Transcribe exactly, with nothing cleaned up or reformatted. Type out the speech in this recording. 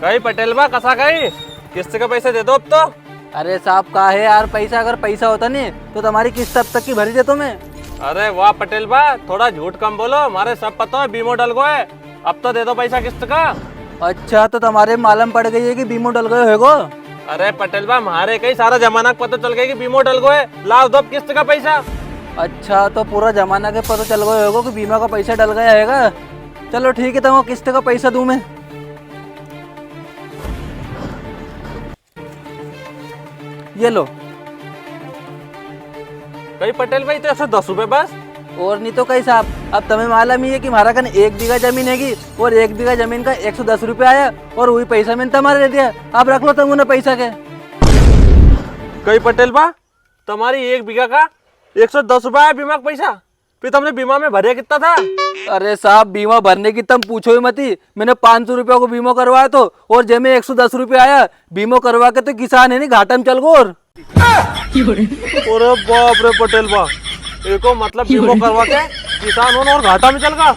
कई पटेल बा, कसा कई? किस्त का पैसा दे दो अब तो। अरे साहब, का है यार, पैसा, अगर पैसा होता नी तो तमारी किस्त अब तक की भरी देतो मैं। अरे वाह पटेल बा, थोड़ा झूठ कम बोलो, मारे सब पतो है, बीमो डल गो है। अब तो दे दो पैसा किस्त का। अच्छा, तो तमारे मालम पड़ गई है कि बीमो डल गयो होगो? अरे पटेल बा, मारे कई, सारा जमाना को पतो चल गयो कि बीमो डल गयो है। लाओ दो अब किस्त का पैसा। अच्छा, तो पूरा जमाना के पतो चल गयो होगो कि बीमा का पैसा डल गया हैगा। चलो ठीक है, तुमको किस्त का पैसा दूं मैं। ये लो। कई पटेल बा, तो एक सौ दस रुपए बस? और नी तो कई साहब, अब तमें मालम ही है कि म्हारा कन एक बीघा जमीन हैगी और एक बीघा जमीन का एक सौ दस रुपया आया और वही पैसा मैंने तमारे दे दिया। अब रख लो तम उन्हें पैसा के। कई पटेल बा, तमारी एक बीघा का एक सौ दस रुपया आया बीमा का पैसा, फिर तमने बीमा में भरे कितना था? अरे साहब, बीमा भरने की तम पूछो ही मती। मैंने पाँच सौ रुपया को बीमो करवाया तो, और जेमे एक सौ दस रुपया आया। बीमो करवा के तो किसान है नी घाटा में चल गो। और अरे बाप रे पटेल बा, एको मतलब बीमो करवा के किसान होन और घाटा में चल गा।